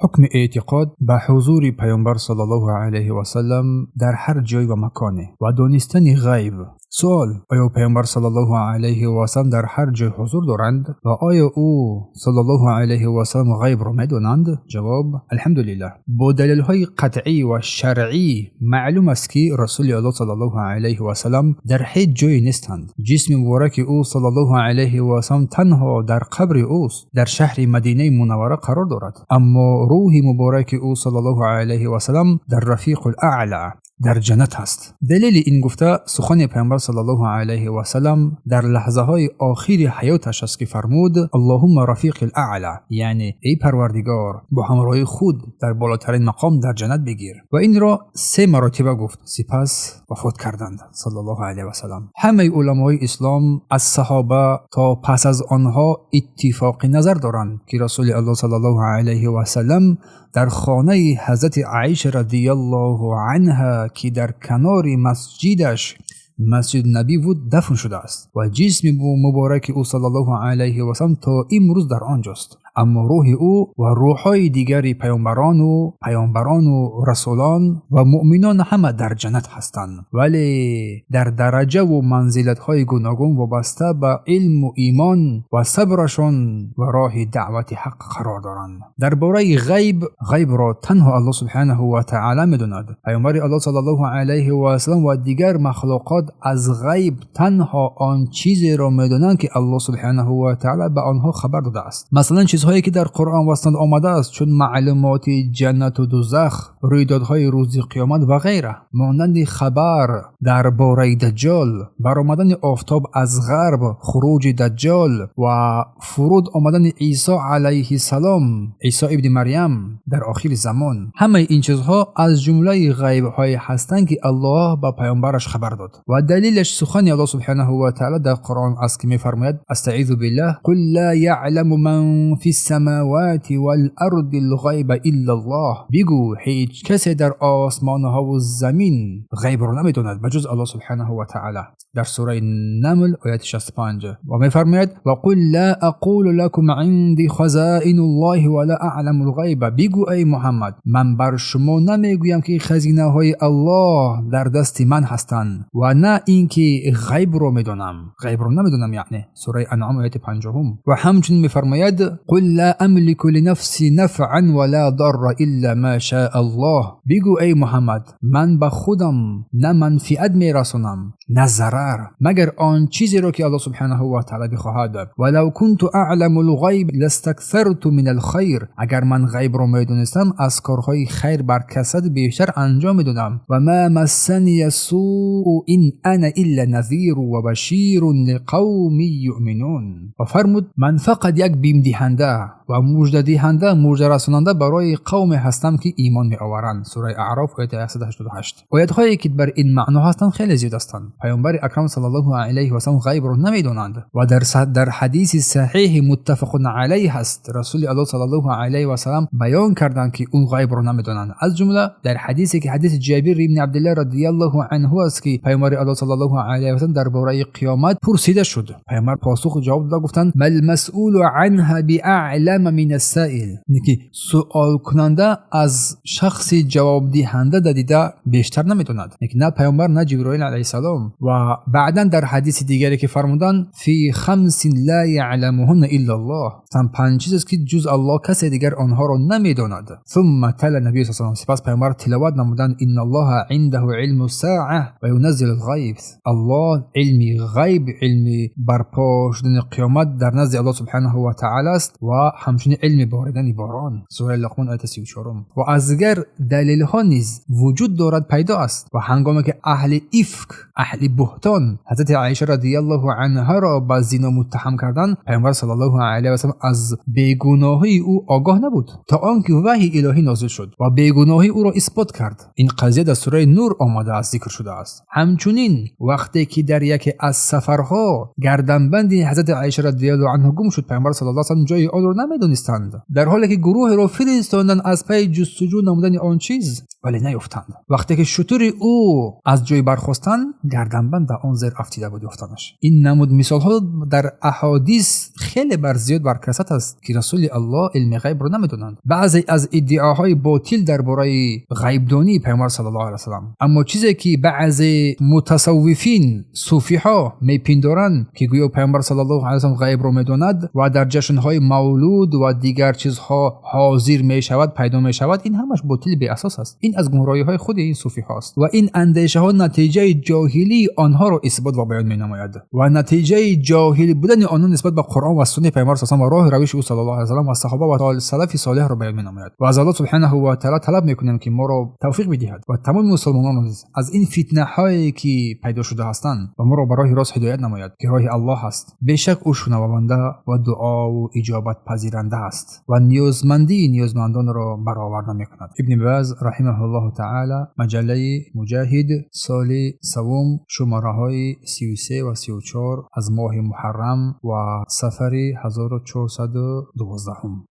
Ҳукми эътиқод ба ҳузури Паёмбар саллаллоҳу алайҳи васаллам дар ҳар ҷой ва маконе ва донистани ғайб. Суол: оё Паёмбар саллаллоҳу алайҳи васаллам дар ҳар ҷой ҳузур доранд ва оё ӯ саллаллоҳу алайҳи васаллам ғайбро медонанд? Ҷавоб: алҳамдулиллаҳ, бо далелҳои қатъӣ ва шаръӣ маълум аст, ки Расули Аллоҳ саллаллоҳу алайҳи васаллам дар ҳеҷ ҷое нестанд. Ҷисми мубораки ӯ саллаллоҳу алайҳи васаллам танҳо дар қабри ӯст, дар шаҳри Мадинаи Мунаввара қарор дорад, аммо рӯҳи мубораки ӯ саллаллоҳу алайҳи васаллам дар Рафиқул Аъло, дар ҷаннат аст. Далели ин гуфта сухани Паёмбар саллаллоҳу алайҳи васаллам дар лаҳзаҳои охири ҳаёташ аст, ки фармуд: «Аллоҳумма рафиқил аъло», яъне эй Парвардигор, бо ҳамроҳии худ дар болотарин мақом дар ҷаннат бигир. Ва инро се маротиба гуфт, сипас вафот карданд саллаллоҳу алайҳи васаллам. Ҳамаи уламои ислом аз саҳоба то пас аз онҳо иттифоқи назар доранд, ки Расули Аллоҳ саллаллоҳу алайҳи васаллам дар хонаи ҳазрати Аиша радиаллоҳу анҳа, ки дар канори масҷидаш, Масҷид Набӣ буд, дафн шудааст ва ҷисми мубораки ӯ саллаллоҳу алайҳи васаллам то имрӯз дар он ҷост, аммо рӯҳи ӯ ва рӯҳҳои дигари паёмбарону расулон ва муъминон ҳама дар ҷаннат ҳастанд, вале дар дараҷаву манзилатҳои гуногун, вобаста ба илму имон ва сабрашон ва роҳи даъвати ҳақ қарор доранд. Дар бораи ғайб, ғайбро танҳо Аллоҳ субҳанаҳу ва таъала медонад. Паёмбари Аллоҳ саллаллоҳу алайҳи васаллам ва дигар махлуқот аз ғайб танҳо он чизеро медонанд, ки Аллоҳ субҳанаҳу ва таъала ба онҳо хабар додааст, масалан чизҳое, ки дар Қуръон ва суннат омадааст, чун маълумоти ҷаннату дузах, рӯйдодҳои рӯзи қиёмат ва ғайра, монанди хабар дар бораи Даҷҷол, баромадани офтоб аз ғарб, хуруҷи Даҷҷол ва фуруд омадани Исо алайҳиссалом, Исо ибни Марьям, дар охири замон. Ҳамаи ин чизҳо аз ҷумлаи ғайбҳое ҳастанд, ки Аллоҳ ба паёмбараш хабар дод, ва далелаш сухани Аллоҳ субҳанаҳу ва таъала дар Қуръон аст, ки мефармояд: астаизу биллаҳ, қул ла яъламу ман фи ссамавати вал-арди л-ғайба илла Аллоҳ. Бигӯ, ҳеҷ касе дар осмонҳову замин ғайбро намедонад, ба ҷуз Аллоҳ субҳанаҳу ва таъала. Дар сураи Намл, ояти 65. Ва мефармояд: ва қул ла ақулу лакум инди хазаину Ллоҳи ва ла аъламу л-ғайба. Бигӯ, эй Муҳаммад, ман бар шумо намегӯям, ки хазинаҳои Аллоҳ дар дасти ман ҳастанд ва на ин ки ғайбро медонам, ғайбро намедонам, яъне сураи Анъом, ояти 50-ум. Ва ҳамчунин мефармояд: қул ла амлику линафси нафъан ва ла дарра илла ма шаа Аллоҳ. Бигӯ, эй Муҳаммад, ман ба худам на манфиат мерасонам, на зарар, магар он чизеро, ки Аллоҳ субҳанаҳу ва таъала бихоҳад. Валав кунту аъламу лғайб ластаксарту мин алхайр. Агар ман ғайбро медонистам, аз корҳои хайр бар касрат бештар анҷом медодам. Ва ма массания суу ин ана илла назиру ва баширун лиқавмин юъминун. Ва фармуд: ман фақат як бимдиҳанда ва муждадиҳанда, муждарасонанда барои қавме ҳастам, ки имон меоваранд. Сураи Аъроф, ояти 188. Оятҳое, ки бар ин маъно ҳастанд, хеле зиёд ҳастанд. Паёмбари акрам саллаллоҳу алайҳи васаллам ғайбро намедонанд ва дар ҳадиси саҳиҳи муттафақун алайҳ ҳаст, Расули Аллоҳ саллаллоҳу алайҳи васаллам баён карданд, ки ӯ ғайбро намедонанд. Аз ҷумла дар ҳадисе, ки ҳадиси Ҷабир ибни Абдуллоҳ радиаллоҳу анҳу аст, ки Паёмбари Аллоҳ саллаллоҳу алайҳи васаллам дар бораи қиёмат пурсида шуд. Паёмбар посух ҷавоб дода гуфтанд: мал масъулу анҳа биаълама мин ассаил, яъне ки суолкунанда аз шахси ҷавобдиҳанда дадида бештар намедонад, яъне ки на паёмбар, на Ҷиброил алайҳиссалом. Ва баъдан дар ҳадиси дигаре, ки фармуданд: фи хамсин ла яъламуҳунна илла Аллоҳ, панҷ чиз аст, ки ҷуз Аллоҳ касе дигар онҳоро намедонад. Сумма тала набию саллаллоҳу, сипас паёмбар тиловат намуданд: инна Аллоҳа индаҳу илму саа ва юназзилу лғайб. Аллоҳ илми ғайб, илми барпо шудани қиёмат дар назди Аллоҳ субҳанаҳу ва таъала аст ва ҳамчунин илми боридани борон. Сураи Луқмон, ояти 34-ум. Ва аз дигар далелҳо низ вуҷуд дорад, пайдо аст. Ва ҳангоме ки аҳли ифк, аҳли буҳтон ҳазрати Аиша радиаллоҳу анҳаро ба зино муттаҳам карданд, Паёмбар саллаллоҳу алайҳи васаллам аз бегуноҳии ӯ огоҳ набуд, то он ки ваҳйи илоҳӣ нозил шуд ва бегуноҳии ӯро исбот кард. Ин қазия дар сураи Нур омадааст, зикр шудааст. Ҳамчунин вақте ки дар яке аз сафарҳо гарданбанди ҳазрати Аиша радиаллоҳу анҳу гум шуд, Паёмбар саллаллоҳу алайҳи васаллам ҷои онро намедонистанд, дар ҳоле ки гурӯҳеро фиристоданд аз пайи ҷустуҷӯ намудани он чиз. Вале наёфтанд. Вақте ки шутури ӯ аз ҷой бархостанд, гарданбанд дар он зер афтида буд, ёфтанаш. Ин намуд мисолҳо дар аҳодис хеле бар зиёд баркасрат аст, ки Расули Аллоҳ илми ғайбро намедонанд. Баъзе аз иддаоҳои ботил дар бораи ғайбдонии Паёмбар саллаллоҳу алайҳи васаллам. Аммо чизе ки баъзе мутасаввифин, суфиҳо мепиндоранд, ки гӯё Паёмбар саллаллоҳу алайҳи васаллам ғайбро медонад ва дар ҷашнҳои мавлуд ва дигар чизҳо ҳозир мешавад, пайдо мешавад, ин ҳамаш ботили беасос аст. Ин аз гумроҳиҳои худи ин суфиҳост ва ин андешаҳо натиҷаи ҷоҳилии онҳоро исбот ва баён менамояд ва натиҷаи ҷоҳил будани онҳо нисбат ба Қуръон ва суннати Паёмбар саллаллоҳу ва роҳи равиши ӯ саллаллоҳу алайҳи васаллам ва саҳоба ва салафи солеҳро баён менамояд. Ва аз Аллоҳ субҳанаҳу ва таъала талаб мекунем, ки моро тавфиқ бидиҳад ва тамоми мусулмононро низ аз ин фитнаҳое ки пайдо шуда ҳастанд ва моро ба роҳи рост ҳидоят намояд, ки роҳи Аллоҳ аст. Бешак, ӯ шунаванда ва дуову иҷобатпазиранда аст ва ниёзмандии ниёзмандонро бароварда мекунад. Ибни Баз раҳимаҳуллоҳу таъала, маҷаллаи Муҷаҳид, соли савум, шумораҳои 33 ва 34, аз моҳи муҳаррам ва сафари 1412.